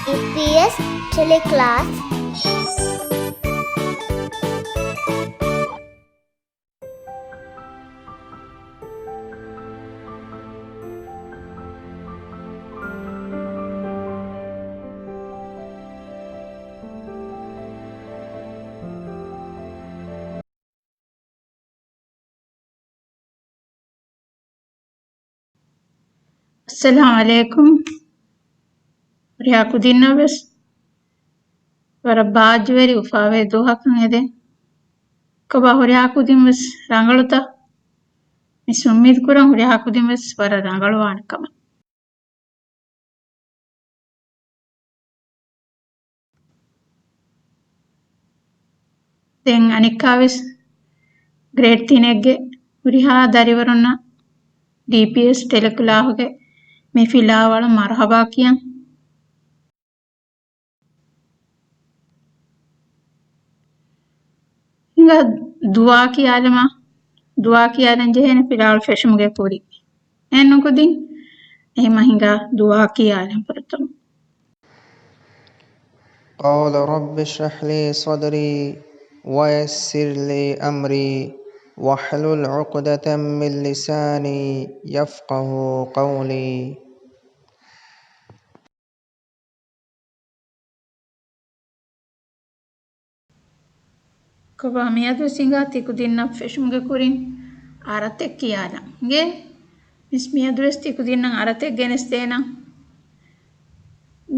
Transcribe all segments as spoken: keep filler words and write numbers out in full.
ޑީޕީއެސް ޓެލެކްލާސް. އައްސަލާމު ޢަލައިކުމް. ހުރިހާ ކުދިންނަށް ވެސް ވަރަށް ބާއްޖަވެރި އުފާވޭ ދުވަހަކަށް ހެދެން. ކޮބާ ހުރިހާ ކުދިން ވެސް ރަނގަޅުތަ؟ މިސް އުއްމީދު ކުރަން ހުރިހާ ކުދިން ވެސް ވަރަށް ރަނގަޅުވާނެ ކަމަށް. ދެން އަނެއްކާވެސް ގްރޭޑް ތިނެއްގެ ހުރިހާ ދަރިވަރުންނަށް ޑީޕީއެސް ޓެލެކްލާހުގެ މި ފިލާވަޅަށް މަރުޙަބާ ކިޔަން. ހިނގާ ދުޢާ ކިޔާލަމާ، ދުޢާ ކިޔާލަން ޖެހޭނެ ފިލާވަޅު ފެށުމުގެ ކުރިން. އެހެންނުކުދިން، އެހެމަ ހިނގާ ދުޢާ ކިޔާލަން ފުރަތަމަ. قال رب اشرح لي صدري ويسر لي أمري واحلل عقدة من لساني يفقه قولي. ކޮބާ މިއަދު ސިނގާ ތިކުދިންނަށް ފެށުމުގެ ކުރިން އަރަތެއް ކިޔާލަން. އިނގޭ؟ މިސް މިއަދުވެސް ތިކުދިންނަށް އަރަތެއް ގެނެސްދޭނަން.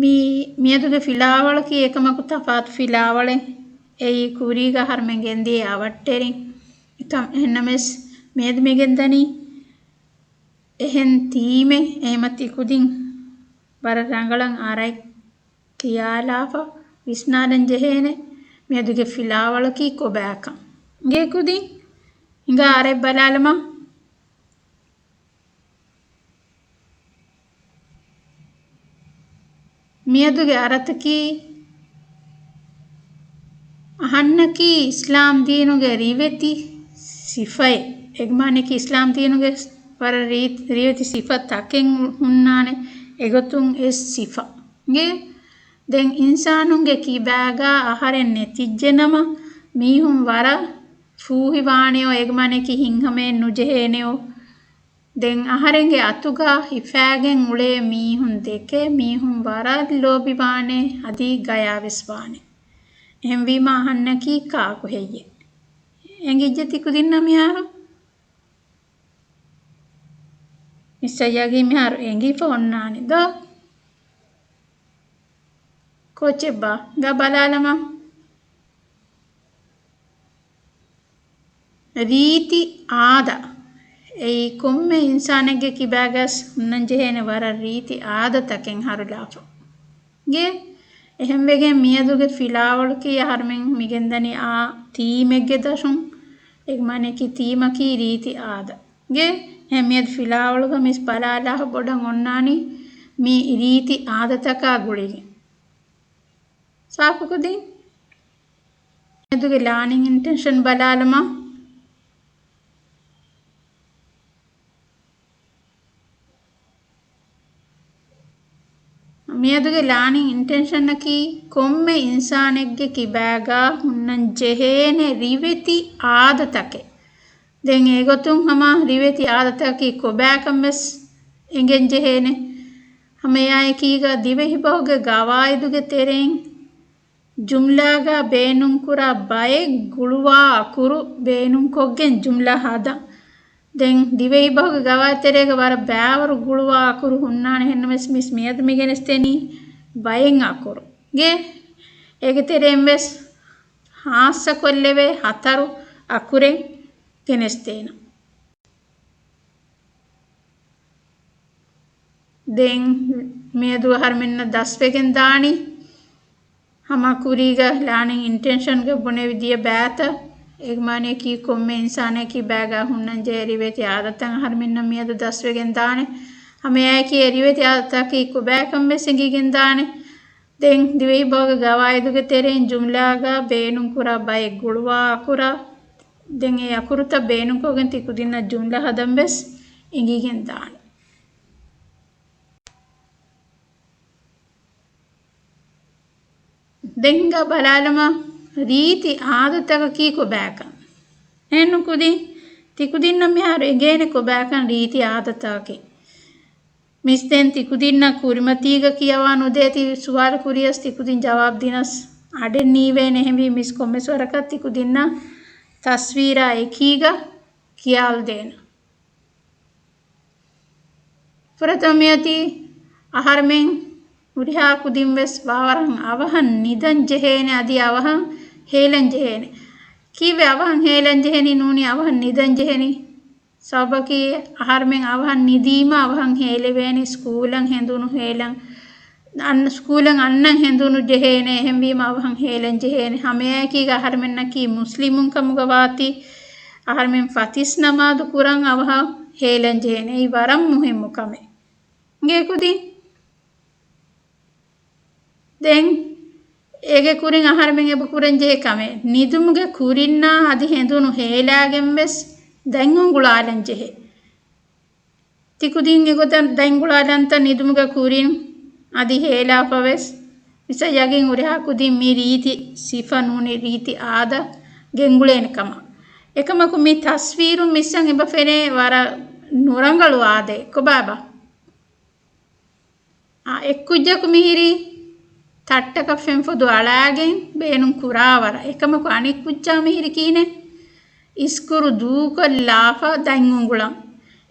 މި، މިއަދުގެ ފިލާވަޅަކީ އެކަމަކު ތަފާތު ފިލާވަޅެއް. އެއީ ކުރީގަ އަހަރުމެން ގެންދިޔަ އަވަށްޓެރިން. އެކަމް އެހެންނަމަވެސް މިއަދު މިގެންދަނީ އެހެން ތީމެއް. އެހެމަ ތިކުދިން ވަރަށް ރަނގަޅަށް އަރަތް ކިޔާލާފަ ވިސްނާލަން ޖެހޭނެ މިއަދުގެ ފިލާވަޅަކީ ކޮބާކަން. އިނގޭ ކުދިން ހިނގާ އަރަތް ބަލާލަމާ. މިއަދުގެ އަރަތަކީ، އަހަންނަކީ އިސްލާމް ދީނުގެ ރިވެތި ސިފައެއް. އޭގެ މާނައަކީ އިސްލާމް ދީނުގެ ވަރަށް ރީ-، ރިވެތި ސިފަ ތަކެއް ހުންނާނެ، އެގޮތުން އެއް ސިފަ. އިނގޭ؟ ދެން އިންސާނުންގެ ކިބާގާ އަހަރެން ނެތިއްޖެނަމަ، މީހުން ވަރަށް ފޫހިވާނެޔޯ، އޭގެ މާނައަކީ ހިތްހަމައެއް ނުޖެހޭނެޔޯ. ދެން އަހަރެންގެ އަތުގަ ހިފާގެން އުޅޭ މީހުން ދެކެ މީހުން ވަރަށް ލޯބިވާނެ، އަދި ގަޔާވެސް ވާނެ. އެހެންވީމާ އަހަންނަކީ ކާކު ހެއްޔެ؟ އެނގިއްޖެ ތިކުދިންނަށް މިހާރު؟ މިސް އައްޔަގީ މިހާރު އެނގިފަ އޮންނާނެ ދޯ؟ ކޯޗެއްބާ؟ ގާ ބަލާލަމާ. ރީތި އާދަ. އެއީ ކޮންމެ އިންސާނެއްގެ ކިބާގަސް ހުންނަން ޖެހޭނެ ވަރަށް ރީތި އާދަ ތަކެއް ހަރުލާފަ. އިނގޭ؟ އެހެންވެގެން މިއަދުގެ ފިލާވަޅަކީ އަހަރުމެން މިގެންދަނީ އާ ތީމެއްގެ ދަށުން. އޭގެ މާނައަކީ ތީމަކީ ރީތި އާދަ. އިނގޭ؟ އެހެން މިއަދު ފިލާވަޅުގަ މިސް ބަލާލާފަ ބޮޑަށް އޮންނާނީ މި ރީތި އާދަތަކާ ގުޅިގެން. ސާފުކުދިން މިއަދުގެ ލާނިން އިންޓެންޝަން ބަލާލަމާ. މިއަދުގެ ލާނިން އިންޓެންޝަނަކީ ކޮންމެ އިންސާނެއްގެ ކިބާގާ ހުންނަން ޖެހޭނެ ރިވެތި އާދަތަކެއް. ދެން އެގޮތުން ހަމަ ރިވެތި އާދަތަކަކީ ކޮބާކަން ވެސް އެނގެން ޖެހޭނެ. ހަމައެއާއެކީގަ ދިވެހިބަހުގެ ގަވާއިދުގެ ތެރެއިން ޖުމްލާގަ ބޭނުންކުރާ ބައެއް ގުޅުވާ އަކުރު ބޭނުންކޮށްގެން ޖުމްލާ ހަދަން. ދެން ދިވެހިބަހުގެ ގަވާއިދު ތެރޭގަ ވަރަށް ބައިވަރު ގުޅުވާ އަކުރު ހުންނާނެ. އެހެންނަމަވެސް މިސް މިއަދު މިގެނެސްދެނީ ބައެއް އަކުރު. އިނގޭ؟ އޭގެ ތެރެއިން ވެސް ހާއްސަކޮށްލެވޭ ހަތަރު އަކުރެއް ގެނެސްދޭނަން. ދެން މިއަދު އަހަރުމެންނަށް ދަސްވެގެން ދާނީ ހަމަ ކުރީގަ ލާނިން އިންޓެންޝަންގަ ބުނެވި ދިޔަ ބައިތައް. އޭގެ މާނައަކީ ކޮންމެ އިންސާނެއްގެ ކިބާގަ ހުންނަން ޖެހޭ ރިވެތި އާދަތައް އަހަރުމެންނަށް މިއަދު ދަސްވެގެން ދާނެ. ހަމައެއާއެކީ އެ ރިވެތި އާދަތަކީ ކޮބާކަން ވެސް އެނގިގެން ދާނެ. ދެން ދިވެހިބަހުގެ ގަވާއިދުގެ ތެރެއިން ޖުމްލާގަ ބޭނުންކުރާ ބައެއް ގުޅުވާ އަކުރަށް، ދެން އެ އަކުރުތައް ބޭނުންކޮށްގެން ތި ކުދިންނަށް ޖުމްލަ ހަދަން ވެސް އެނގިގެން ދާނެ. ދެން ހިނގާ ބަލާލަމާ، ރީތި އާދަތަކަކީ ކޮބާކަން. އެހެންނު ކުދިން، ތިކުދިންނަށް މިހާރު އެނގޭނެ ކޮބާކަން ރީތި އާދަތަކަކީ. މިސް ދެން ތިކުދިންނަށް ކުރިމަތީގަ ކިޔަވާ ނުދޭތީ ސުވާލު ކުރިޔަސް ތިކުދިން ޖަވާބު ދިނަސް އަޑެއް ނީވޭނެ. އެހެންވީ މިސް ކޮންމެސް ވަރަކަށް ތިކުދިންނަށް ތަސްވީރާ އެކީގަ ކިޔާލަދޭނަން. ފުރަތަމަ މިއޮތީ އަހަރުމެން ހުރިހާ ކުދިން ވެސް ވަރަށް އަވަހަށް ނިދަން ޖެހޭނެ، އަދި އަވަހަށް ހޭލަން ޖެހޭނެ. ކީއްވެ އަވަހަށް ހޭލަން ޖެހެނީ ނޫނީ އަވަހަށް ނިދަން ޖެހެނީ؟ ސަބަބަކީ އަހަރުމެން އަވަހަށް ނިދީމަ އަވަހަށް ހޭލެވޭނެ، ސްކޫލަށް ހެނދުނު ހޭލަން، އަން-، ސްކޫލަށް އަންނަން ހެނދުނު ޖެހޭނެ، އެހެންވީމަ އަވަހަށް ހޭލަން ޖެހޭނެ. ހަމައެކީގަ އަހަރުމެންނަކީ މުސްލިމުން ކަމުގަ ވާތީ، އަހަރުމެން ފަތިސް ނަމާދު ކުރަން އަވަހަށް ހޭލަން ޖެހޭނެ. އެއީ ވަރަށް މުހިއްމު ކަމެއް. އިނގޭ ކުދިން. ދެން އޭގެ ކުރިން އަހަރުމެން އެބަ ކުރަން ޖެހޭ ކަމެއް، ނިދުމުގެ ކުރިންނާ އަދި ހެނދުނު ހޭލާގެން ވެސް ދަތް އުނގުޅާލަން ޖެހޭ. ތިކުދިން އެގޮތަށް ދަތް އުނގުޅާލަންތަ ނިދުމުގެ ކުރިން އަދި ހޭލާފަ ވެސް. މިސް ޔަގީން ހުރިހާ ކުދިން މި ރީތި ސިފަ ނޫނީ ރީތި އާދަ ގެންގުޅޭނެ ކަމަށް. އެކަމަކު މި ތަސްވީރުން މިސްއަށް އެބަ ފެނޭ ވަރަށް ނުރަނގަޅު އާދައެއް. ކޮބާބާ؟ އާ، އެއްކުއްޖަކު މިހިރީ ތައްޓަކަށް ފެންފޮދު އަޅާގެން ބޭނުން ކުރާވަރަށް. އެކަމަކު އަނެއް ކުއްޖާ މިހިރީ ކިހިނެއް؟ އިސްކުރު ދޫކޮށްލާފަ ދަތް އުނގުޅަން.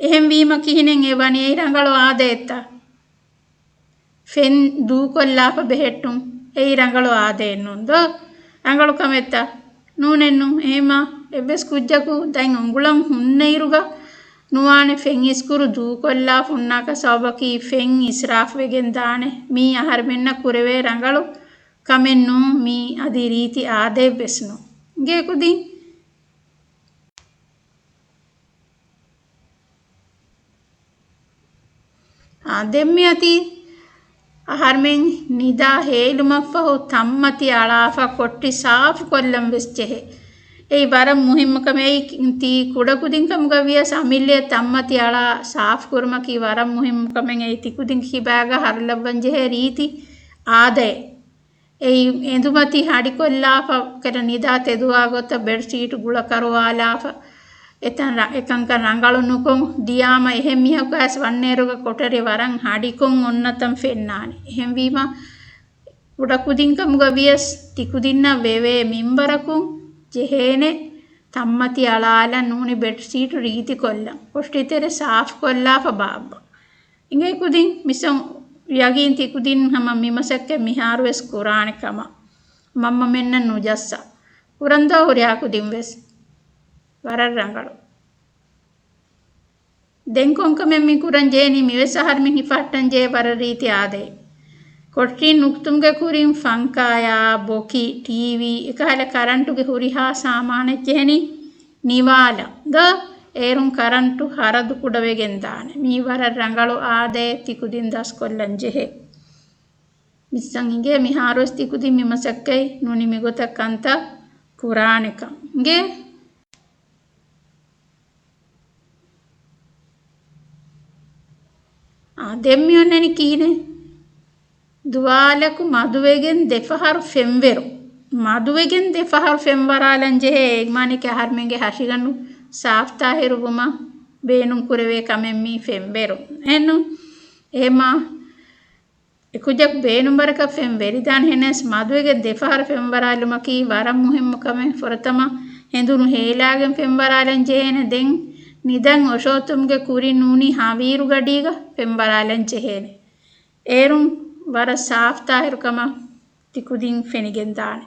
އެހެންވީމަ ކިހިނެއް އެ ވަނީ؟ އެއީ ރަނގަޅު އާދައެއްތަ؟ ފެން ދޫކޮށްލާފަ ބެހެއްޓުން. އެއީ ރަނގަޅު އާދައެއްނޫން ދޯ؟ ރަނގަޅު ކަމެއްތަ؟ ނޫނެއްނު. އެހެމާ އެއްވެސް ކުއްޖަކު ދަތް އުނގުޅަން ހުންނައިރުގަ ނުވާނެ ފެން އިސްކުރު ދޫކޮށްލާފަ ހުންނާކަށް. ސަބަބަކީ ފެން އިސްރާފުވެގެން ދާނެ. މީ އަހަރުމެންނަށް ކުރެވޭ ރަނގަޅު ކަމެއްނޫން. މީ އަދި ރީތި އާދައެއްވެސް ނޫން. އިނގޭ ކުދިން. އާ، ދެން މިއޮތީ އަހަރުމެން ނިދާ ހޭލުމަށްފަހު ތަންމަތި އަޅާފަ ކޮޓްރި ސާފުކޮށްލަން ވެސް ޖެހޭ. އެއީ ވަރަށް މުހިއްމު ކަމެއް. ތީ ކުޑަކުދިން ކަމުގަ ވިޔަސް އަމިއްލައަށް ތަންމަތި އަޅާ ސާފުކުރުމަކީ ވަރަށް މުހިއްމު ކަމެއް. އެއީ ތިކުދިން ކިބާގަ ހަރުލައްވަން ޖެހޭ ރީތި އާދައެއް. އެއީ އެނދުމަތި ހަޑިކޮށްލާފަ، ކަރަ ނިދާ ތެދުވާ ގޮތަށް ބެޑްޝީޓު ގުޅަކަރުވާލާފަ، އެތަން ރަ-، އެކަންކަން ރަނގަޅު ނުކޮށް ދިޔާމަ އެހެން މީހަކު އައިސް ވަންނައިރުގަ ކޮޓަރި ވަރަށް ހަޑިކޮށް އޮންނަތަން ފެންނާނެ. އެހެންވީމަ ކުޑަކުދިން ކަމުގަ ވިޔަސް ތިކުދިންނަށް ވެވޭ މިންވަރަކުން ޖެހޭނެ ތަންމަތި އަޅާލަން ނޫނީ ބެޑްޝީޓު ރީތިކޮށްލަން، ކޮޓަރިތެރެ ސާފުކޮށްލާފަ ބާއްވަން. އިނގޭ ކުދިން މިސްއަށް ޔަގީން ތިކުދިން ހަމަ މި މަސައްކަތް މިހާރުވެސް ކުރާނެ ކަމަށް މަންމަމެންނަށް ނުޖައްސާ. ކުރަންދޯ ހުރިހާ ކުދިން ވެސް. ވަރަށް ރަނގަޅު. ދެން ކޮންކަމެއް މި ކުރަން ޖެހެނީ؟ މިވެސް އަހަރުމެން ހިފަހައްޓަން ޖެހޭ ވަރަށް ރީތި އާދައެއް. ކޮޓްރިން ނުކުތުމުގެ ކުރިން ފަންކާޔާ، ބޮކި، ޓީވީ، އެކަހަލަ ކަރަންޓުގެ ހުރިހާ ސާމާނެއް ޖެހެނީ ނިވާލަން ދޯ؟ އޭރުން ކަރަންޓު ހަރަދު ކުޑަވެގެން ދާނެ. މީ ވަރަށް ރަނގަޅު އާދައެއް ތިކުދިން ދަސްކޮށްލަން ޖެހޭ. މިސްއަށް އިނގޭ މިހާރުވެސް ތިކުދިން މި މަސައްކަތް ނޫނީ މިގޮތަށް ކަންތައް ކުރާނެކަން. އިނގޭ؟ އާ، ދެން މި އޮންނަނީ ކިހިނެއް؟ ދުވާލަކު މަދުވެގެން ދެފަހަރު ފެންވެރު. މަދުވެގެން ދެފަހަރު ފެންވަރާލަން ޖެހޭ. އޭގެ މާނައަކީ އަހަރުމެންގެ ހަށިގަނޑު ސާފްތާހިރު ވުމަށް ބޭނުން ކުރެވޭ ކަމެއް މީ ފެންވެރު. އެހެންނު އެހެމާ އެކުއްޖަކު ބޭނުންވަރަކަށް ފެން ވެރިދާނެ. ހެނަސް މަދުވެގެން ދެފަހަރު ފެންވަރާލުމަކީ ވަރަށް މުހިއްމު ކަމެއް. ފުރަތަމަ ހެނދުނު ހޭލާގެން ފެންވަރާލަން ޖެހޭނެ. ދެން ނިދަން އޮށޯތުމުގެ ކުރިން ނޫނީ ހަވީރު ގަޑީގަ ފެންވަރާލަން ޖެހޭނެ. އޭރުން ވަރަށް ސާފްތާހިރު ކަމަށް ތިކުދިން ފެނިގެން ދާނެ.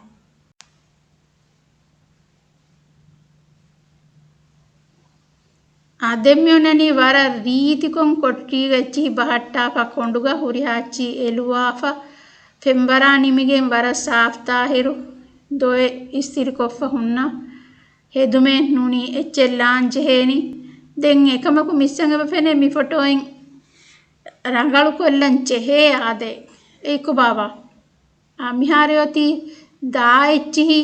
އާ، ދެން މި އޮންނަނީ ވަރަށް ރީތިކޮށް ކޮޓްރީގަ އެއްޗިހި ބަހައްޓާފަ ކޮނޑުގަ ހުރިހާ އެއްޗިހި އެލުވާފަ ފެންވަރާ ނިމިގެން ވަރަށް ސާފްތާހިރު ދޮވެ އިސްތިރިކޮށްފަ ހުންނަ ހެދުމެއް ނޫނީ އެއްޗެއް ލާން ޖެހޭނީ. ދެން އެކަމަކު މިސްއަށް އެބަ ފެނޭ މި ފޮޓޯއިން ރަނގަޅުކޮށްލަން ޖެހޭ އާދައެއް. އެއީ ކޮބާބާ؟ އާ، މިހާރު އޮތީ ދާ އެއްޗިހި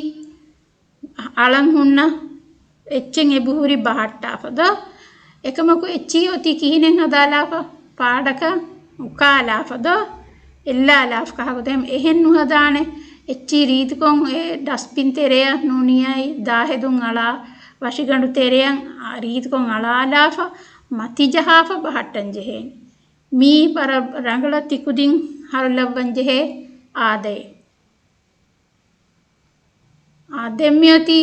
އަޅަން ހުންނަ އެއްޗެއް އެބަހުރި ބަހައްޓާފަ ދޯ؟ އެކަމަކު އެއްޗިހި އޮތީ ކިހިނެއް ހަދާލާފަ؟ ފާޑަކަށް އުކާލާފަ ދޯ؟ އެއްލާލާފަ ކަހަގަ ދެމް އެހެން ނުހަދާނެ. އެއްޗިހި ރީތިކޮށް އެ ޑަސްބިން ތެރެއަށް ނޫނީ އައި ދާހެދުން އަޅާ ވަށިގަނޑު ތެރެއަށް ރީތިކޮށް އަޅާލާފަ މަތި ޖަހާފަ ބަހައްޓަން ޖެހޭނެ. މީ ވަރަށް ރަނގަޅަށް ތިކުދިން ހަރުލައްވަން ޖެހޭ އާދައެއް. އާ، ދެން މިއޮތީ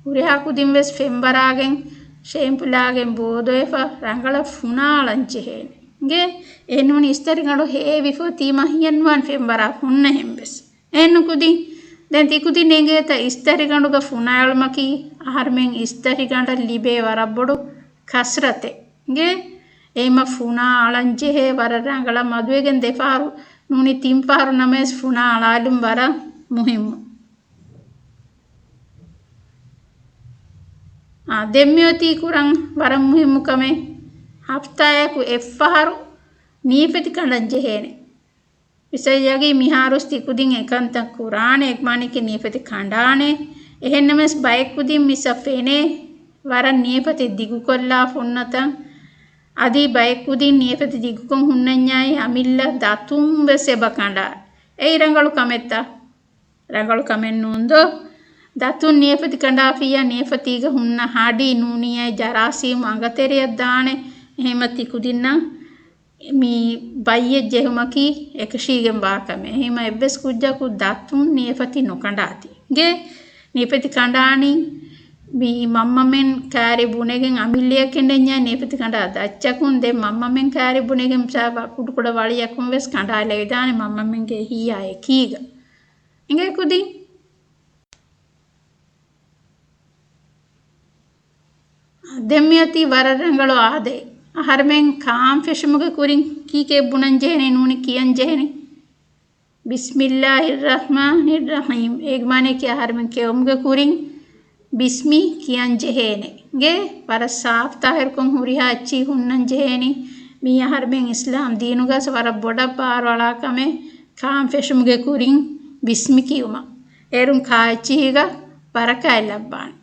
ހުރިހާ ކުދިން ވެސް ފެންވަރާގެން، ޝޭމްޕުލާގެން ބޯދޮވެފަ ރަނގަޅަށް ފުނާ އަޅަން ޖެހޭނެ. އިނގޭ، އެހެންނޫނީ އިސްތަށިގަނޑު ހޭވިފަ ތީމަ ހިޔަންވާން ފެންވަރާ ހުންނަހެން ވެސް. އެހެންނު ކުދިން، ދެން ތިކުދިން އެނގޭތަ އިސްތަށިގަނޑުގަ ފުނާ އެޅުމަކީ އަހަރުމެން އިސްތަށިގަނޑަށް ލިބޭ ވަރަށް ބޮޑު ކަސްރަތެއް. އިނގޭ، އެހެމަ ފުނާ އަޅަން ޖެހޭ ވަރަށް ރަނގަޅަށް މަދުވެގެން ދެފަހަރު ނޫނީ ތިން ފަހަރު ނަމަވެސް ފުނާ އަޅާލުން ވަރަށް މުހިއްމު. އާ، ދެން މިއޮތީ ކުރަން ވަރަށް މުހިއްމު ކަމެއް، ހަފްތާއަކު އެއްފަހަރު ނިޔަތް ކަނޑަން ޖެހޭނެ. މިސާލަކީ މިހާރުސް ތިކުދިން އެކަންތައް ކުރާނެ، އެކަމާނެކީ ނިޔަތް ކަނޑާނެ. އެހެންނަމަވެސް ބައެއް ކުދިން މިސްއަށް ފެނޭ ވަރަށް ނިޔަތް ދިގުކޮށްލާފަ އޮންނަތަން. އަދި ބައެއް ކުދިން ނިޔަތް ދިގުކޮށް ހުންނަންޏާއި އަމިއްލަ ދަތުން ވެސް އެބަ ކަނޑާ. އެއީ ރަނގަޅު ކަމެއްތަ؟ ރަނގަޅު ކަމެއް ނޫންދޯ؟ ދަތުން ނިޔަތް ކަނޑާފިއްޔާ ނިޔަތް ހުންނަ ހަޑި ނޫނީ ޖަރާސީމް އަނގަތެރެއަށް ދާނެ. އެހެމަ ތިކުދިންނަށް މި ބައްޔެއް ޖެހުމަކީ އެކަށީގެން ވާ ކަމެއް. އެހެމަ އެއްވެސް ކުއްޖަކު ދަތުން ނިޔަތް ނުކަނޑާތީ. އިނގޭ، ނިޔަތް ކަނޑާނީ މި މަންމަމެން ކާރި ބުނެގެން އަމިއްލަޔަށް ކެނޑެންޏާ ނިޔަތް ކަނޑާ ދައްޗަކުން ދެން މަންމަމެން ކާރި ބުނެގެން ސާބަ ކުޑަކުޑަ ވަޅިއަކުން ވެސް ކަނޑާލެވިދާނެ މަންމަމެންގެ ހިޔާ އެކީގަ. އިނގޭ ކުދިން. ދެން މިއޮތީ ވަރަށް ރަނގަޅު އާދައެއް. އަހަރުމެން ކާން ފެށުމުގެ ކުރިން ކީކޭ ބުނަން ޖެހެނީ ނޫނީ ކިޔަން ޖެހެނީ. بسم الله الرحمن الرحيم. އޭގެ މާނައަކީ އަހަރުމެން ކެއުމުގެ ކުރިން ބިސްމި ކިޔަން ޖެހޭނެ. އިނގޭ، ވަރަށް ސާފު ތާހިރުކޮށް ހުރިހާ އެއްޗިހި ހުންނަން ޖެހޭނީ. މީ އަހަރުމެން އިސްލާމް ދީނުގަސް ވަރަށް ބޮޑަށް ބާރުއަޅާ ކަމެއް ކާން ފެށުމުގެ ކުރިން ބިސްމި ކިޔުމަށް. އޭރުން ކާ އެއްޗިހީގަ ބަރަކާތް ލައްވާނެ.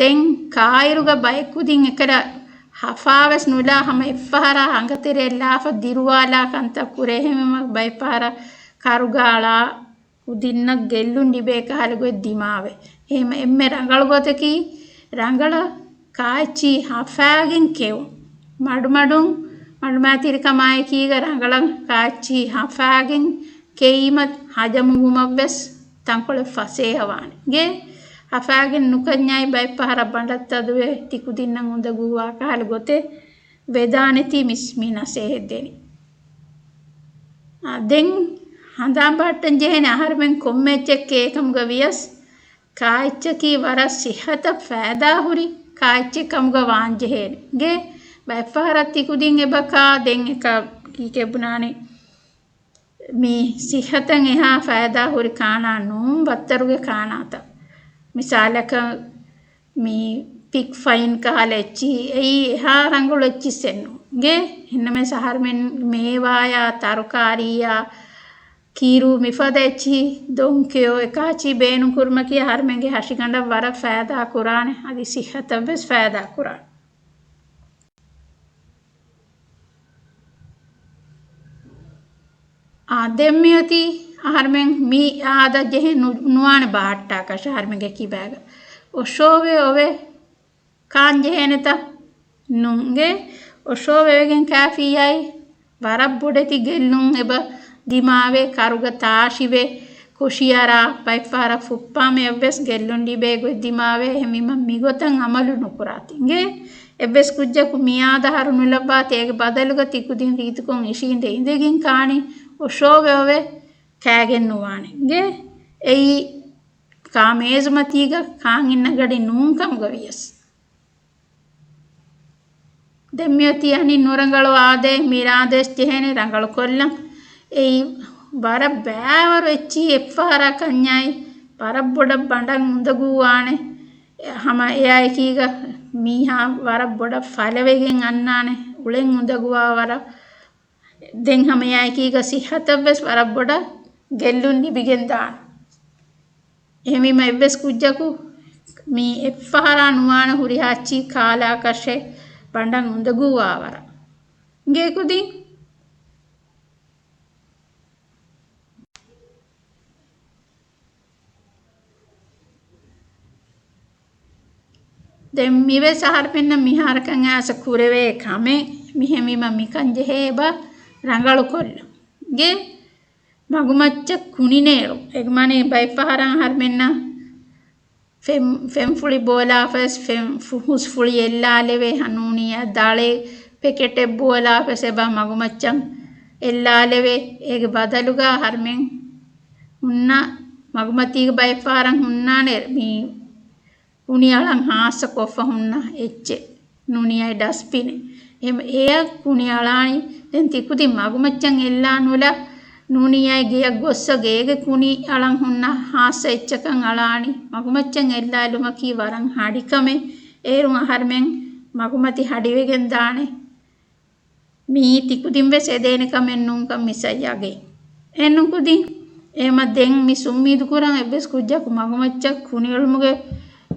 ދެން ކާއިރުގަ ބައެއް ކުދިން އެކަޑަ ހަފާވެސް ނުލާ ހަމަ އެއްފަހަރާ އަނގަތެރެއަށް ލާފަ ދިރުވާލާ ކަންތައް ކުރޭ. އެހެންވީމަ ބައެއްފަހަރާ ކަރުގަ އަޅާ ކުދިންނަށް ގެއްލުން ލިބޭ ކަހަލަ ގޮތް ދިމާވޭ. އެހެމަ އެންމެ ރަނގަޅު ގޮތަކީ ރަނގަޅަށް ކާއެއްޗިހި ހަފާގެން ކެއުން. މަޑުމަޑުން މަޑުމައިތިރިކަމާއެކީގަ ރަނގަޅަށް ކާއެއްޗިހި ހަފާގެން ކެއީމަ ހަޖަމުވުމަށްވެސް ތަންކޮޅެއް ފަސޭހަވާނެ. އިނގޭ، ހަފާގެން ނުކަންޏާއި ބައެއް ފަހަރަށް ބަނޑަށް ތަދުވެ ތިކުދިންނަށް އުނދަގޫވާ ކަހަލަ ގޮތެއް ވެދާނެތީ މިސް މި ނަސޭހަތް ދެނީ. އާ، ދެން ހަނދާން ބަހައްޓަން ޖެހޭނެ އަހަރުމެން ކޮންމެ އެއްޗެއް ކޭ ކަމުގަ ވިޔަސް ކާއެއްޗަކީ ވަރަށް ސިއްހަތަށް ފައިދާ ހުރި ކާއެއްޗެއް ކަމުގަ ވާން ޖެހޭނެ. އިނގޭ، ބައެއްފަހަރަށް ތިކުދިން އެބަ ކާ ދެން އެކަ ކީކޭ ބުނާނީ. މި ސިއްހަތަށް އެހާ ފައިދާ ހުރި ކާނާ ނޫން ބައްތަރުގެ ކާނާތައް. މިސާލަކަށް މި ޕިކް ފައިން ކަހަލަ އެއްޗިހި އެއީ އެހާ ރަނގަޅު އެއްޗިއްސެއް ނޫން. އިނގޭ، އެހެންނަމަވެސް އަހަރުމެން މޭވާޔާ ތަރުކާރީޔާ ކީރޫ މިފަދަ އެއްޗިހި ދޮންކެޔޮ އެކާޗި ބޭނުން ކުރުމަކީ އަހަރުމެންގެ ހަށިގަނޑަށް ވަރަށް ފައިދާ ކުރާނެ. އަދި ސިއްހަތަށްވެސް ފައިދާ ކުރާނެ. އާ، ދެން މިއޮތީ އަހަރުމެން މި އާދަ ޖެހެން ނު-، ނުވާނެ ބަހައްޓާކަށް އަހަރުމެންގެ ކިބާގަ. އޮށޯވެ އޮވެ ކާން ޖެހޭނެތަ؟ ނުނގޭ. އޮށޯވެވެގެން ކާފިއްޔާއި ވަރަށް ބޮޑެތި ގެއްލުން އެބަ ދިމާވެ، ކަރުގަ ތާށިވެ، ކޮށިއަރާ، ބައެއްފަހަރަށް ފުއްޕާމެއަށްވެސް ގެއްލުން ލިބޭ ގޮތް ދިމާވެ، އެހެންވީމަ މިގޮތަށް އަމަލު ނުކުރާތި. އިނގޭ، އެއްވެސް ކުއްޖަކު މިއާދަ ހަރު ނުލައްވާތި، އޭގެ ބަދަލުގަ ތިކުދިން ރީތިކޮށް އިށީނދެ އިނދެގެން ކާނީ އޮށޯވެ އޮވެ ކާގެން ނުވާނެ. އިނގޭ، އެއީ ކާ މޭޒުމަތީގަ ކާން އިންނަ ގަޑި ނޫން ކަމުގަ ވިޔަސް. ދެން މިއޮތީ އަނެއް ނުރަނގަޅު އާދައެއް، މި އާދައެއް ޖެހޭނެ ރަނގަޅުކޮށްލަން. އެއީ ވަރަށް ބައިވަރު އެއްޗިހި އެއްފަހަރާ ކަންޏާއި ވަރަށް ބޮޑަށް ބަނޑަށް އުނދަގޫވާނެ. ހަމަ އެއާއެކީގަ މީހާ ވަރަށް ބޮޑަށް ފަލަވެގެން އަންނާނެ. އުޅެން އުނދަގޫވާ ވަރަށް. ދެން ހަމަ އެއާއެކީގަ ސިއްހަތަށްވެސް ވަރަށް ބޮޑަށް ގެއްލުން ލިބިގެން ދާނެ. އެހެންވީމަ އެއްވެސް ކުއްޖަކު މި އެއްފަހަރާ ނުވާނެ ހުރިހާ އެއްޗިހި ކާލާކަށެއް ބަނޑަށް އުނދަގޫވާވަރަށް. އިނގޭ ކުދިން. ދެން މިވެސް އަހަރުމެންނަށް މިހާރަކަށް އައިސް ކުރެވޭ ކަމެއް. މިހެންވީމަ މިކަން ޖެހޭ އެބަ ރަނގަޅުކޮށްލަން. ގެ މަގުމައްޗަށް ކުނިނޭޅު. އެގެ މާނަ ބައެއް ފަހަރަށް އަހަރުމެންނަށް ފެން، ފެންފުޅި ބޯލާފަސް ފެން، ފު-، ހުސްފުޅި އެއްލާލެވޭ ހަނޫނިއްޔާ ދަޅެއް ޕެކެޓެއް ބޯލާފަސް އެބަ މަގުމައްޗަށް އެއްލާލެވޭ. އޭގެ ބަދަލުގަ އަހަރުމެން ހުންނަ މަގުމަތީގެ ބައެއް ފަހަރަށް ހުންނާނެ މި ކުނިއަޅަން ހާއްސަ ކޮށްފަ ހުންނަ އެއްޗެއް. ނޫނީ އާއި ޑަސްބިނެއް. އެހެން އެއަށް ކުނި އަޅާނީ. ދެން ތިކުދިން މަގުމައްޗަށް އެއްލާ ނުލާ ނޫނީ އާއި ގެޔަށް ގޮއްސަ ގޭގެ ކުނި އަޅަން ހުންނަ ހާއްސަ އެއްޗަކަށް އަޅާނީ. މަގުމައްޗަށް އެއްލާލުމަކީ ވަރަށް ހަޑިކަމެއް. އޭރުން އަހަރުމެން މަގުމަތި ހަޑިވެގެން ދާނެ. މީ ތިކުދިން ވެސް އެދޭނެ ކަމެއް ނޫންކަން މިސް އައްޔަގެ. އެހެންނު ކުދިން އެމަ ދެން މި ސުންމީދު ކުރަން އެއްވެސް ކުއްޖަކު މަގުމައްޗަށް ކުނިއެޅުމުގެ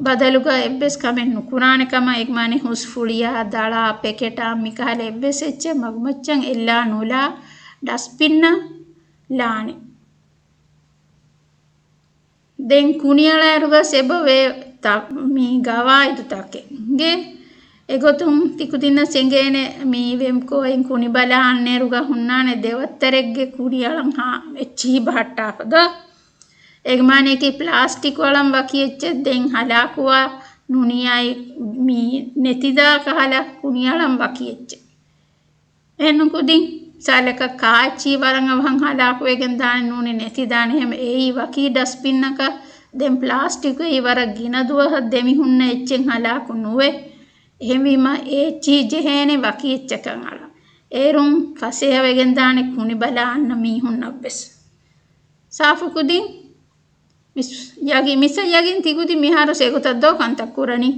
ބަދަލުގަ އެއްވެސް ކަމެއް ނުކުރާނެ ކަމަށް އެގެ މާނަ ހުސްފުޅިއާ، ދަޅާ، ޕެކެޓާ މިކަހަލަ އެއްވެސް އެއްޗެއް މަގުމައްޗަށް އެއްލާ ނުލާ ޑަސްބިންއަށް ލާނެ. ދެން ކުނިއަޅާއިރުގަސް އެބަވޭ ތަ-، މި ގަވާއިދުތަކެއް. ގެ އެގޮތުން ތިކުދިންނަށް އެނގޭނެ މި ވެމްކޯއިން ކުނިބަލާ އަންނައިރުގަ ހުންނާނެ ދެވައްތަރެއްގެ ކުނިއަޅަން ހާ-، އެއްޗިހި ބަހައްޓާފަ ދޯ. އޭގެ މާނައަކީ ޕްލާސްޓިކް އަޅަން ވަކި އެއްޗެއް ދެން ހަލާކުވާ ނޫނީއާއި މި ނެތިދާ ކަހަލަ ކުނިއަޅަން ވަކި އެއްޗެއް. އެހެންނު ކުދިން ސާލަކަށް ކާއެއްޗިހި ވަރަށް އަވަހަށް ހަލާކުވެގެން ދާނެ ނޫނީ ނެތިދާނެ ހަމަ އެއީ ވަކި ޑަސްބިންއަކަށް. ދެން ޕްލާސްޓިކު އެއީ ވަރަށް ގިނަ ދުވަހަށް ދެމިހުންނަ އެއްޗެއް ހަލާކު ނުވޭ. އެހެންވީމަ އެ އެއްޗިހި ޖެހޭނެ ވަކި އެއްޗަކަށް އަޅަން. އޭރުން ފަސޭހަވެގެން ދާނެ ކުނިބަލާ އަންނަ މީހުންނަށްވެސް. ސާފު ކުދިން މިސް ޔަގީ-، މިސް ޔަގީން ތިކުދިން މިހާރު އެގޮތަށް ދޯ ކަންތައް ކުރަނީ.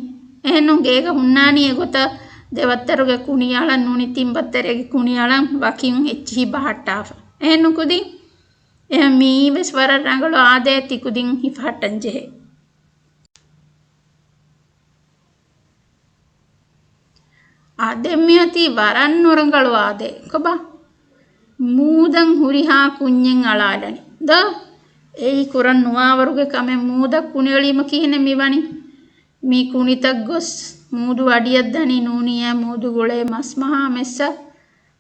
އެހެންނު ގޭގަ ހުންނާނީ އެގޮތަށް ދެވައްތަރުގެ ކުނިއަޅަން ނޫނީ ތިން ބައްތަރެއްގެ ކުނިއަޅަން ވަކިން އެއްޗިހި ބަހައްޓާފަ. އެހެންނު ކުދިން އެހެން މިއީ ވެސް ވަރަށް ރަނގަޅު އާދައެއް ތިކުދިން ހިފަހައްޓަން ޖެހޭ. އާ، ދެން މިއޮތީ ވަރަށް ނުރަނގަޅު އާދައެއް. ކޮބާ؟ މޫދަށް ހުރިހާ ކުންޏެއް އަޅާލަނީ. ދޯ؟ އެއީ ކުރަން ނުވާވަރުގެ ކަމެއް. މޫދަށް ކުނިއެޅީމަ ކިހިނެއް މިވަނީ؟ މި ކުނިތައް ގޮސް މޫދު އަޑިއަށް ދަނީ ނޫނީ އެ މޫދު ގުޅޭ މަސްމަހާ މެއްސަށް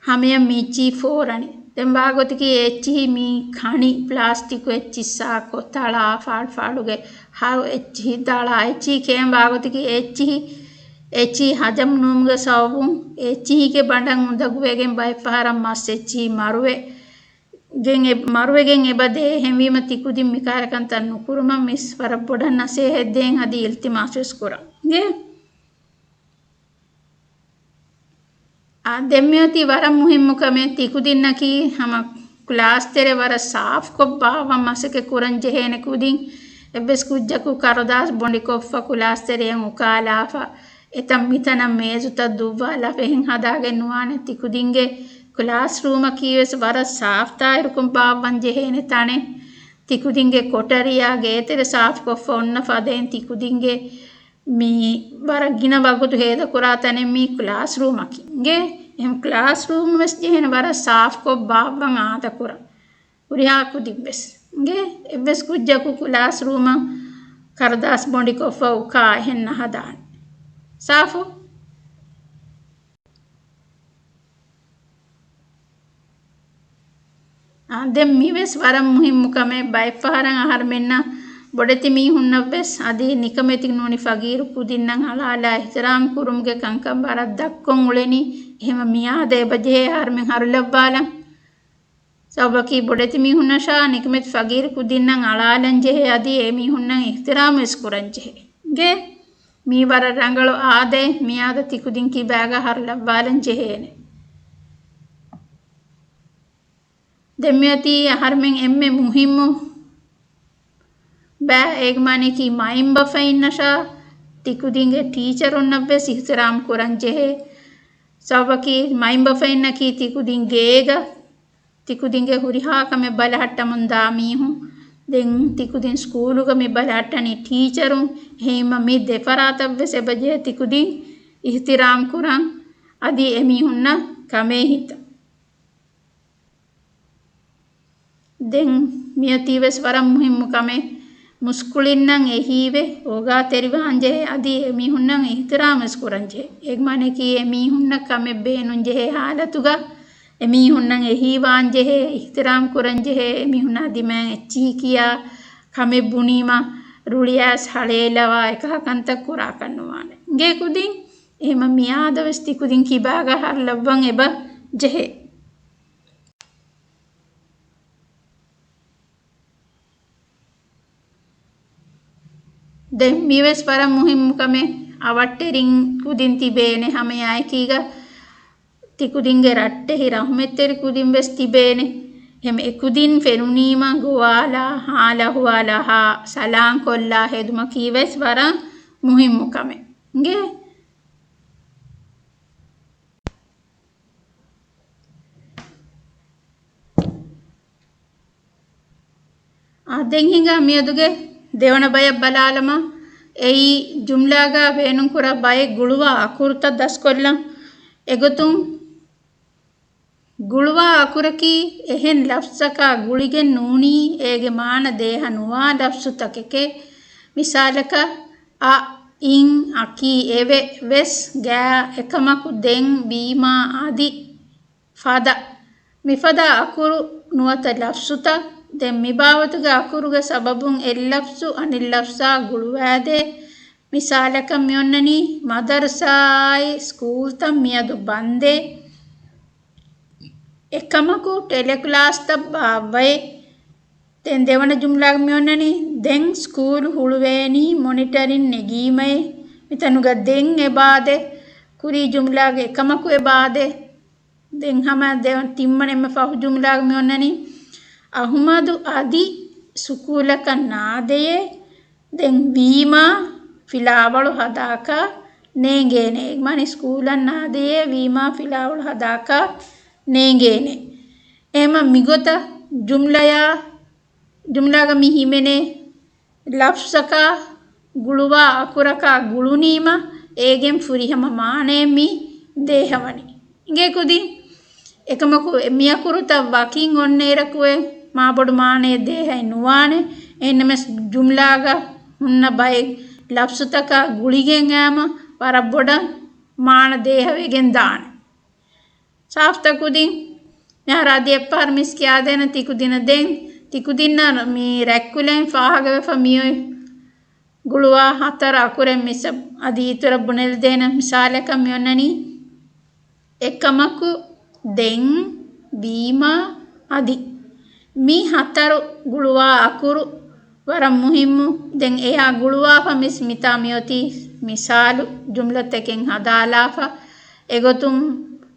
ހަމަޔަށް މި އެއްޗިހި ފޯރަނީ. ދެން ވާގޮތަކީ އެ އެއްޗިހި މި ކަނި ޕްލާސްޓިކު އެއްޗިއްސާ ކޮތަޅާ ފާޅުފާޅުގެ ހައު އެއްޗިހި ދަޅާ އެއްޗިހި ކޭން ވާގޮތަކީ އެ އެއްޗިހި، އެއްޗިހި ހަޖަމް ނުވުމުގެ ސަބަބުން އެ އެއްޗިހިގެ ބަނޑަށް އުނދަގޫވެގެން ބައެއް ފަހަރަށް މަސް އެއްޗިހި މަރުވެ-، ގެން އެ-، މަރުވެގެން އެބަދޭ. އެހެންވީމަ ތިކުދިން މިކަހަލަ ކަންތައް ނުކުރުމަށް މިސް ވަރަށް ބޮޑަށް ނަސޭހަތް ދޭން އަދި އިލްތިމާސް ވެސް ކުރަން. ގެ އާ، ދެން މިއޮތީ ވަރަށް މުހިއްމު ކަމެއް. ތިކުދިންނަކީ ހަމަ ކްލާސް ތެރެ ވަރަށް ސާފްކޮށް ބާއްވަން މަސައްކަތް ކުރަން ޖެހޭނެ ކުދިން. އެއްވެސް ކުއްޖަކު ކަރުދާސް ބޮނޑިކޮށްފަ ކްލާސް ތެރެއަށް އުކާލާފަ އެތަން މިތަނަށް މޭޒުތައް ދުއްވާލާފަ އެހެން ހަދާގެން ނުވާނެ. ތިކުދިންގެ ކްލާސް ރޫމަކީ ވެސް ވަރަށް ސާފް ތާއިރުކޮށް ބާއްވަން ޖެހޭނެ ތަނެއް. ތިކުދިންގެ ކޮޓަރިއާ ގޭތެރެ ސާފްކޮށްފަ އޮންނަ ފަދައިން ތިކުދިންގެ މި ވަރަށް ގިނަ ވަގުތު ހޭދަކުރާ ތަނެއް މީ ކްލާސް ރޫމަކީ. އިނގޭ އެހެން ކްލާސް ރޫމް ވެސް ޖެހޭނެ ވަރަށް ސާފްކޮށް ބާއްވަން އާދަކުރަން. ހުރިހާ ކުދިން ވެސް. އިނގޭ އެއްވެސް ކުއްޖަކު ކްލާސް ރޫމަށް ކަރުދާސް ބޮނޑިކޮށްފަ އުކާ އެހެން ނަހަދާނެ. ސާފު؟ އާ، ދެން މިވެސް ވަރަށް މުހިއްމު ކަމެއް. ބައެއްފަހަރަށް އަހަރުމެންނަށް ބޮޑެތި މީހުންނަށްވެސް އަދި ނިކަމެތި ނޫނީ ފަގީރު ކުދިންނަށް އަޅާލާ އިޙްތިރާމް ކުރުމުގެ ކަންކަން ވަރަށް ދަށްކޮށް އުޅެނީ. އެހެންވެ މިއާދަ އެބަޖެހޭ އަހަރުމެން ހަރުލައްވާލަން. ސަބަބަކީ ބޮޑެތި މީހުންނަށާ ނިކަމެތި ފަގީރު ކުދިންނަށް އަޅާލަން ޖެހޭ އަދި އެ މީހުންނަށް އިޙްތިރާމް ވެސް ކުރަން ޖެހޭ. އިނގޭ މީ ވަރަށް ރަނގަޅު އާދައެއް. މިއާދަ ތިކުދިން ކިބާގަ ހަރުލައްވާލަން ޖެހޭނެ. ދެން މިއޮތީ އަހަރުމެން އެންމެ މުހިއްމު ބައި އޭގެ މާނައަކީ މައިންބަފައިންނަށާ ތިކުދިންގެ ޓީޗަރުންނަށްވެސް އިޙްތިރާމް ކުރަން ޖެހޭ. ސަބަބަކީ މައިންބަފައިންނަކީ ތިކުދިން ގޭގަ ތިކުދިންގެ ހުރިހާ ކަމެއް ބަލަހައްޓަމުން ދާ މީހުން. ދެން ތިކުދިން ސްކޫލުގަ މި ބަލަހައްޓަނީ ޓީޗަރުން. އެހެންވީމަ މި ދެފަރާތަށްވެސް އެބަޖެހޭ ތިކުދިން އިޙްތިރާމް ކުރަން އަދި އެމީހުންނަށް ކަމޭހިތަން. ދެން މިއޮތީވެސް ވަރަށް މުހިއްމު ކަމެއް. މުސްކުޅިންނަށް އެހީވެ އޯގާތެރިވާންޖެހޭ، އަދި އެމީހުންނަށް އިޙްތިރާމްވެސް ކުރަންޖެހޭ. އޭގެ މާނައަކީ އެމީހުންނަށް ކަމެއް ބޭނުންޖެހޭ ހާލަތުގަ އެމީހުންނަށް އެހީވާންޖެހޭ، އިޙްތިރާމް ކުރަންޖެހޭ، އެމީހުންނާ ދިމާއަށް އެއްޗިހި ކިޔާ، ކަމެއް ބުނީމަ ރުޅިއައިސް ހަޅޭލަވާ އެކަހަލަ ކަންތައް ކުރާކަށް ނުވާނެ. އިނގޭ ކުދިން، އެހެމަ މިއާދަވެސް ތިކުދިން ކިބާގަ ހަށިލައްވަން އެބަ ޖެހޭ. ދެން މިވެސް ވަރަށް މުހިއްމު ކަމެއް. އަވަށްޓެރިން ކުދިން ތިބޭނެ ހަމައެއާއެކީގަ ތިކުދިންގެ ރައްޓެހި ރަޙުމަތްތެރި ކުދިން ވެސް ތިބޭނެ. އެހެމަ އެކުދިން ފެނުނީމަ ގޮވާލާ، ހާލު އަހުވާލު އަހާ، ސަލާން ކޮށްލާ ހެދުމަކީ ވެސް ވަރަށް މުހިއްމު ކަމެއް. އިނގޭ؟ އާ، ދެން ހިނގާ މިއަދުގެ ދެވަނަ ބަޔަށް ބަލާލަމާ. އެއީ ޖުމްލާގަ ބޭނުންކުރާ ބައެއް ގުޅުވާ އަކުރުތައް ދަސްކޮށްލަން. އެގޮތުން ގުޅުވާ އަކުރަކީ އެހެން ލަފްޒަކާ ގުޅިގެން ނޫނީ އޭގެ މާނަ ދޭހަ ނުވާ ލަފްޒުތަކެކޭ. މިސާލަކަށް، އަ، އިން، އަކީ، އެވެ، ވެސް، ގާ، އެކަމަކު، ދެން، ވީމާ، އަދި، ފަދަ. މިފަދަ އަކުރު ނުވަތަ ލަފްޒުތައް. ދެން މިބާވަތުގެ އަކުރުގެ ސަބަބުން އެއް ލަފްޒު އަނެއް ލަފްޒާ ގުޅުވާދޭ. މިސާލަކަށް މިއޮންނަނީ މަދަރުސާއާއި ސްކޫލްތައް މިއަދު ބަންދޭ. އެކަމަކު ޓެލެކްލާސްތައް ބާއްވައޭ. ދެން ދެވަނަ ޖުމްލާގަ މިއޮންނަނީ، ދެން ސްކޫލް ހުޅުވޭނީ މޮނިޓަރިން ނެގީމައޭ. މިތަނުގަ ދެން އެބާދޭ. ކުރީ ޖުމްލާގެ އެކަމަކު އެބާދޭ. ދެން ހަމަ ދެ-، ތިންވަނަ އެންމެ ފަހު ޖުމްލާގަ މިއޮންނަނީ، އަހުމަދު އަދި ސްކޫލަކަށް ނާދެޔޭ. ދެން ވީމާ ފިލާވަޅު ހަދާކަށް ނޭނގޭނެ. މާނަ ސްކޫލަށް ނާދެޔޭ، ވީމާ ފިލާވަޅު ހަދާކަށް ނޭނގޭނެ. އެހެމަ މިގޮތަށް ޖުމްލަޔާ، ޖުމްލާގަ މި ހިމެނޭ ލަފްޒަކާ ގުޅުވާ އަކުރަކާ ގުޅުނީމަ އޭގެން ފުރިހަމަ މާނައެއް މި ދޭހަވަނީ. އިނގޭ ކުދިން. އެކަމަކު މިއަކުރުތައް ވަކިން އޮންނައިރަކުއެ މާބޮޑު މާނައެއް ދޭހައެއް ނުވާނެ. އެހެންނަމަސް ޖުމްލާގަ ހުންނަ ބައެއް ލަފްޒުތަކާ ގުޅިގެން އައިމަ ވަރަށް ބޮޑަށް މާނަ ދޭހަވެގެން ދާނެ. ސާފުތަ ކުދިން؟ މިހާރު އަދި އެއްފަހަރު މިސް ކިޔާދޭނަ ތިކުދިނަށް. ދެން ތިކުދިންނަށް މި ރަތްކުލައިން ފާހަގަވެފަ މިއޮތް ގުޅުވާ ހަތަރު އަކުރެއް މިސް އަދި އިތުރަށް ބުނެލިދޭނަ. މިސާލަކަށް މިއޮންނަނީ، އެކަމަކު، ދެން، ވީމާ، އަދި. މި ހަތަރު ގުޅުވާ އަކުރު ވަރަށް މުހިއްމު. ދެން އެޔާ ގުޅުވާފަ މިސް މިތާ މިއޮތީ މިސާލު ޖުމްލަތަކެއް ހަދާލާފަ. އެގޮތުން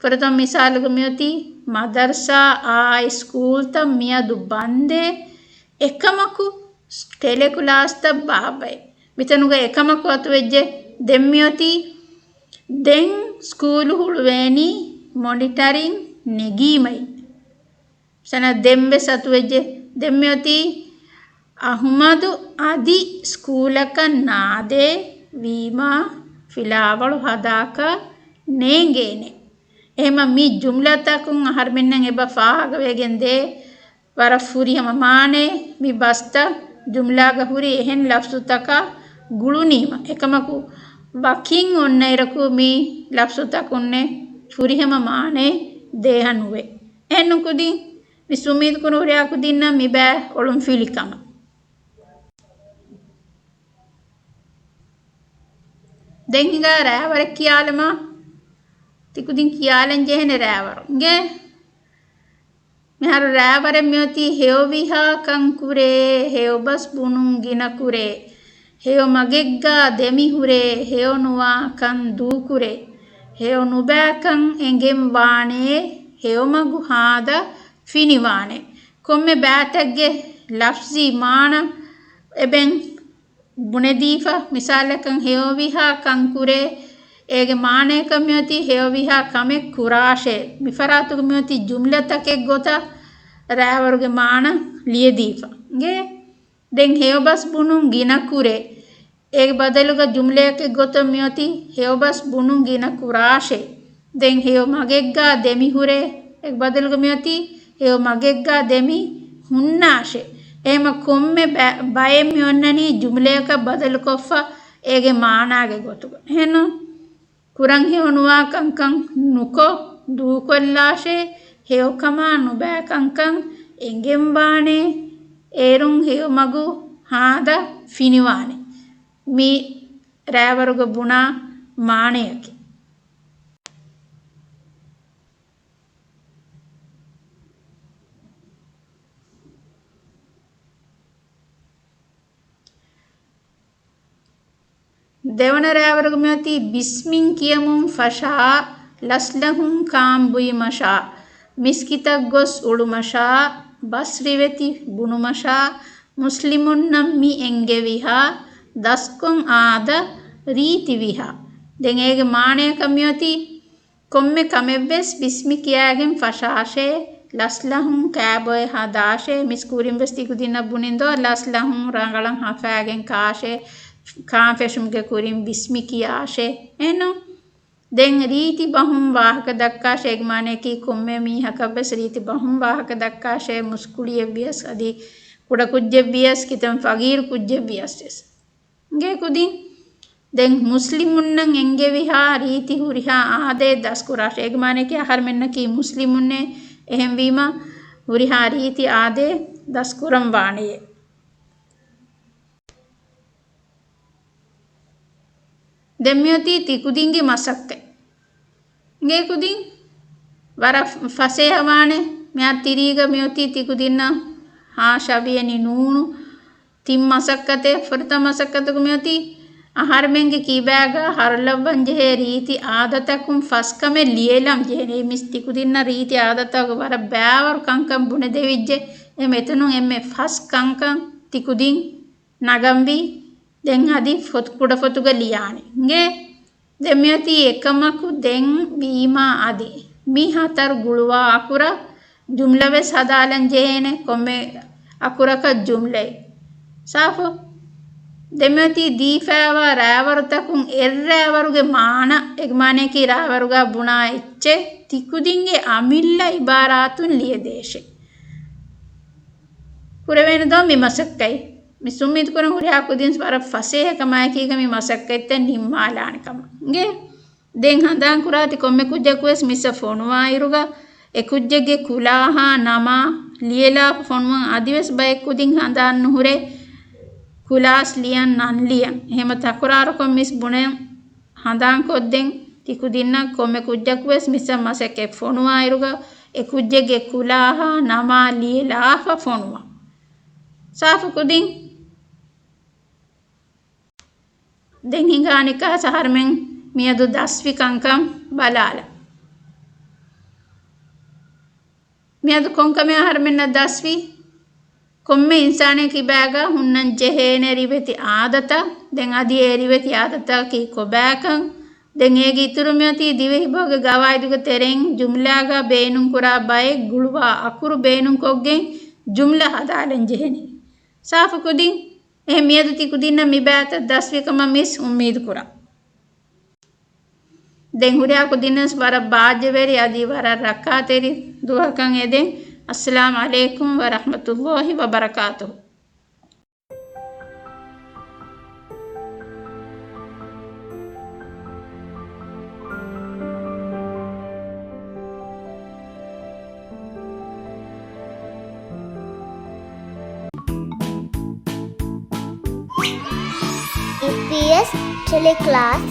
ފުރަތަމަ މިސާލުގަ މިއޮތީ، މަދަރުސާ އާއި ސްކޫލްތައް މިއަދު ބަންދޭ. އެކަމަކު ޓެލެކުލާސްތައް ބާއްވައޭ. މިތަނުގަ އެކަމަކު އަތުވެއްޖެ. ދެން މިއޮތީ، ދެން ސްކޫލު ހުޅުވޭނީ މޮނިޓަރިން ނެގީމައި. ސަނަ ދެން ވެސް އަތުވެއްޖެ. ދެން މިއޮތީ، އަހުމަދު އަދި ސްކޫލަކަށް ނާދޭ ވީމާ ފިލާވަޅު ހަދާކަށް ނޭނގޭނެ. އެހެމަ މި ޖުމްލަތަކުން އަހަރުމެންނަށް އެބަ ފާހަގަވެގެން ދޭ ވަރަށް ފުރިހަމަ މާނައެއް. މި ބަސްތައް ޖުމްލާގަ ހުރި އެހެން ލަފްޒުތަކާ ގުޅުނީމަ. އެކަމަކު، ވަކިން އޮންނައިރަކު މި ލަފްޒުތަކުންނެއް ފުރިހަމަ މާނައެއް ދޭހަ ނުވޭ. އެހެންނު ކުދިން، މިސް އުއްމީދު ކުރަން ހުރިހާ ކުދިންނަށް މި ބައި އޮޅުން ފިލި ކަމަށް. ދެން ހިނގާ ރައިވަރެއް ކިޔާލަމާ. ތިކުދިން ކިޔާލަން ޖެހޭނެ ރައިވަރު. އިނގޭ؟ މިހާރު ރައިވަރެއް މިއޮތީ، ހެޔޮވިހާ ކަން ކުރޭ، ހެޔޮބަސް ބުނުން ގިނަ ކުރޭ، ހެޔޮ މަގެއްގާ ދެމި ހުރޭ، ހެޔޮ ނުވާ ކަން ދޫ ކުރޭ، ހެޔޮ ނުބައި ކަން އެނގެން ވާނޭ، ހެޔޮ މަގު ހާދަ ފިނިވާނެ. ކޮންމެ ބައިތައްގެ ލަފްޒީ މާނަ އެބައިން ބުނެދީފަ. މިސާލަކަށް، ހެޔޮވިހާ ކަން ކުރޭ، އޭގެ މާނަޔަކަށް މިއޮތީ ހެޔޮވިހާ ކަމެއް ކުރާށޭ. މިފަރާތުގަ މިއޮތީ ޖުމްލަތަކެއް ގޮތަށް ރައިވަރުގެ މާނަ ލިޔެދީފަ. އިނގޭ؟ ދެން ހެޔޮބަސް ބުނުން ގިނަ ކުރޭ. އޭގެ ބަދަލުގަ ޖުމްލައެއްގެ ގޮތަށް މިއޮތީ ހެޔޮބަސް ބުނުން ގިނަ ކުރާށޭ. ދެން ހެޔޮ މަގެއްގާ ދެމި ހުރޭ. އޭގެ ބަދަލުގަ މިއޮތީ ހެޔޮ މަގެއްގާ ދެމި ހުންނާށޭ. އެހެމަ ކޮންމެ ބަ-، ބައެއް މި އޮންނަނީ ޖުމްލަޔަކަށް ބަދަލުކޮށްފަ އޭގެ މާނާގެ ގޮތުގަ. އެހެންނު؟ ކުރަން ހެޔޮނުވާ ކަންކަން ނުކޮށް، ދޫކޮށްލާށޭ، ހެޔޮކަމާ ނުބައި ކަންކަން އެނގެންވާނޭ، އޭރުން ހެޔޮމަގު ހާދަ ފިނިވާނެ. މި ރައިވަރުގަ ބުނާ މާނަޔަކީ. ދެވަނަ ރައިވަރުގަ މިއޮތީ ބިސްމިން ކިޔަމުން ފަށާ، ލަސްލަހުން ކާން ބުއިމަށާ، މިސްކިތަށް ގޮސް އުޅުމަށާ، ބަސް ރިވެތި ބުނުމަށާ، މުސްލިމުންނަށް މި އެންގެވިހާ، ދަސްކޮށް އާދަ ރީތިވިހާ. ދެން އޭގެ މާނަޔަކަށް މިއޮތީ، ކޮންމެ ކަމެއްވެސް ބިސްމި ކިޔާގެން ފަށާށޭ، ލަސްލަހުން ކާބޮއެ ހަދާށޭ، މިސް ކުރިންވެސް ތިކުދިންނަށް ބުނިން ދޯ، ލަސްލަހުން ރަނގަޅަށް ހަފާގެން ކާށޭ، ކާން ފެށުމުގެ ކުރިން ބިސްމި ކިޔާށޭ. އެނު؟ ދެން ރީތި ބަހުން ވާހަކަ ދައްކާށޭ، އޭގެ މާނަޔަކީ ކޮންމެ މީހަކަށްވެސް ރީތި ބަހުން ވާހަކަ ދައްކާށޭ، މުސްކުޅިއެއްވިޔަސް އަދި ކުޑަކުއްޖެއްވިޔަސް ކިތަން ފަގީރު ކުއްޖެއްވިޔަސްވެސް. އިނގޭ ކުދިން. ދެން މުސްލިމުންނަށް އެންގެވިހާ ރީތި ހުރިހާ އާދައެއް ދަސްކުރާށޭ. އޭގެ މާނަޔަކީ އަހަރުމެންނަކީ މުސްލިމުންނޭ. އެހެންވީމަ ހުރިހާ ރީތި އާދައެއް ދަސްކުރަން ވާނެޔޭ. ދެން މިއޮތީ ތިކުދިންގެ މަސައްކަތް. އިނގޭ ކުދިން، ވަރަށް ފަސޭހަވާނެ. މިއާ ތިރީގަ މިއޮތީ ތިކުދިންނަށް ހާ ޝަބިޔަނި ނޫނު ތިން މަސައްކަތެއް. ފުރަތަމަ މަސައްކަތުގަ މިއޮތީ އަހަރުމެންގެ ކިބާގަ ހަރުލައްވަން ޖެހޭ ރީތި އާދަތަކުން ފަސް ކަމެއް ލިޔެލަން ޖެހެނީ. މިސް ތިކުދިންނަށް ރީތި އާދަތަކުގެ ވަރަށް ބައިވަރު ކަންކަން ބުނެދެވިއްޖެ. އެހެމަ އެތަނުން އެންމެ ފަސް ކަންކަން ތިކުދިން ނަގަންވީ. ދެން އަދި ފޮތު، ކުޑަފޮތުގަ ލިޔާނެ. އިނގޭ؟ ދެން މިއޮތީ އެކަމަކު ދެން ވީމާ އަދި މި ހަތަރު ގުޅުވާ އަކުރަށް ޖުމްލަވެސް ހަދާލަން ޖެހޭނެ، ކޮންމެ އަކުރަކަށް ޖުމްލައެއް. ސާފު؟ ދެން މިއޮތީ ދީފައިވާ ރައިވަރުތަކުން އެއްރައިވަރުގެ މާނަ، އެގެ މާނަޔަކީ ރައިވަރުގަ ބުނާ އެއްޗެއް ތިކުދިންގެ އަމިއްލަ އިބާރާތުން ލިޔެދޭށޭ. ކުރެވޭނެ ދޯ މި މަސައްކަތް؟ މިސް އުއްމީދު ކުރަން ހުރިހާ ކުދިން ވަރަށް ފަސޭހަ ކަމާއެކީގަ މި މަސައްކަތްތައް ނިންމާލާނެ ކަމަށް. އިނގޭ؟ ދެން ހަނދާން ކުރާތި ކޮންމެ ކުއްޖަކުވެސް މިސްއަށް ފޮނުވާއިރުގަ އެ ކުއްޖެއްގެ ކުލާހާ ނަމާ ލިޔެލާފަ ފޮނުވަން. އަދިވެސް ބައެއް ކުދިން ހަނދާން ނުހުރޭ ކުލާސް ލިޔަން ނަން ލިޔަން. އެހެމަ ތަކުރާރުކޮށް މިސް ބުނެ ހަނދާންކޮށްދެން ތިކުދިންނަށް ކޮންމެ ކުއްޖަކުވެސް މިސްއަށް މަސައްކަތް ފޮނުވާއިރުގަ އެ ކުއްޖެއްގެ ކުލާހާ ނަމާ ލިޔެލާފަ ފޮނުވަން. ސާފު ކުދިން. ދެން ހިނގާނެ ކާސް އަހަރުމެން މިއަދު ދަސްވި ކަންކަން ބަލާލަ. މިއަދު ކޮންކަމެއް އަހަރުމެންނަށް ދަސްވީ؟ ކޮންމެ އިންސާނެއް ކިބާގަ ހުންނަން ޖެހޭނެ ރިވެތި އާދަތައް. ދެން އަދި އެ ރިވެތި އާދަތަކީ ކޮބާކަން. ދެން އޭގެ އިތުރު މިއޮތީ ދިވެހިބަހުގެ ގަވާއިދުގެ ތެރެއިން ޖުމްލާގަ ބޭނުންކުރާ ބައެއް ގުޅުވާ އަކުރު ބޭނުންކޮށްގެން ޖުމްލަ ހަދާލަން ޖެހެނީ. ސާފު ކުދިން. އެހެން މިއަދު ތި ކުދިންނަށް މި ބައިތައް ދަސްވި ކަމަށް މިސް އުއްމީދު ކުރަން. ދެން ހުރިހާ ކުދިންނަސް ވަރަށް ބާއްޖަވެރި އަދި ވަރަށް ރައްކާތެރި ދުވަހަކަށް އެދެން. އައްސަލާމް ޢަލައިކުމް ވަރަޙްމަތުﷲ ވަބަރަކާތުހު. އީޕީއެސް ޓެލެކްލާސް